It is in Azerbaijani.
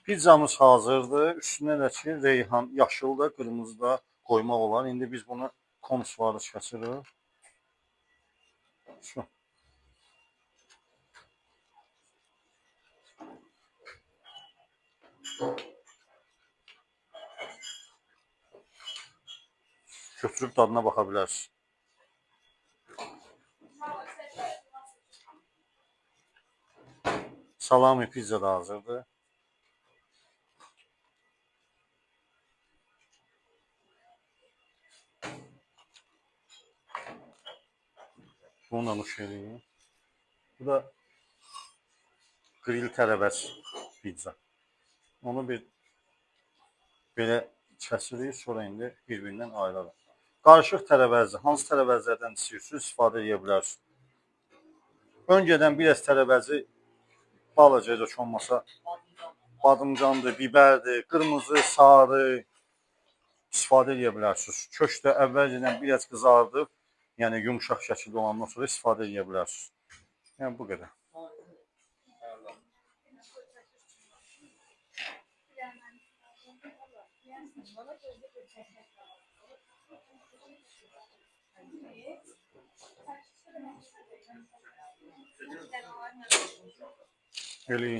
Pizzamız hazırdır. Üstünə də ki, reyhan, yaşıl da, qırmızı da qoymaq olar. İndi biz bunu konusvarı kəsirik. Şu. Götürüb dadına baxa bilərsiniz. Salami pizza da hazırdır. Bunu da nuş edeyim. Bu da grill tərəvəz pizza. Onu bir belə kəsirik, sonra indi bir-birindən ayırarıq. Qarışıq tərəvəzi, hansı tərəvəzlərdən istəyirsiniz, istifadə edə bilərsiniz. Öncədən biraz tərəvəzi balaca heç olmasa badımcandır, biberdir, qırmızı, sarı istifadə edə bilərsiniz. Kök də əvvəlcədən biraz qızardıb, yəni yumşaq şəkildə olandan sonra istifadə edə bilərsiniz. Yəni bu qədər. Eləyin.